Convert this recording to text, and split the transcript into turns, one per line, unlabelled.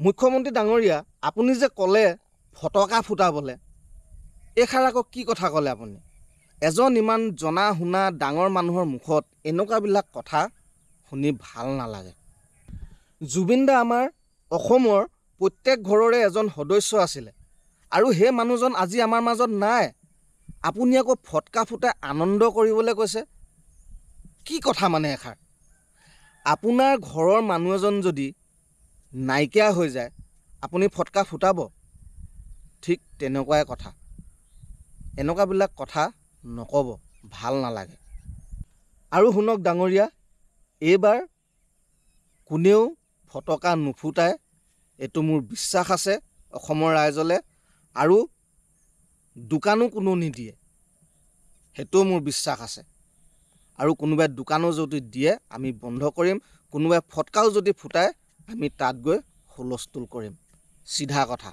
মুখ্যমন্ত্ৰী ডাঙৰীয়া, আপুনি যে ক'লে ফটকা ফুটাবলৈ, এইষাৰ আকৌ কি কথা ক'লে আপুনি? এজন ইমান জনা শুনা ডাঙৰ মানুহৰ মুখত এনেকুৱাবিলাক কথা শুনি ভাল নালাগে। জুবিন দা আমাৰ অসমৰ প্ৰত্যেক ঘৰৰে এজন সদস্য আছিলে আৰু সেই মানুহজন আজি আমাৰ মাজত নাই। আপুনি আকৌ ফটকা ফুটাই আনন্দ কৰিবলৈ কৈছে, কি কথা মানে এষাৰ? আপোনাৰ ঘৰৰ মানুহ এজন যদি নাইকিয়া হৈ যায়, আপুনি ফটকা ফুটাব? ঠিক তেনেকুৱাই কথা। এনেকুৱাবিলাক কথা নক'ব, ভাল নালাগে। আৰু শুনক ডাঙৰীয়া, এইবাৰ কোনেও ফটকা নুফুটায়, এইটো মোৰ বিশ্বাস আছে অসমৰ ৰাইজলে। আৰু দোকানো কোনো নিদিয়ে, সেইটোও মোৰ বিশ্বাস আছে। আৰু কোনোবাই দোকানো যদি দিয়ে আমি বন্ধ কৰিম, কোনোবাই ফটকাও যদি ফুটায় আমি তাত গৈ হুলস্থুল কৰিম, চিধা কথা।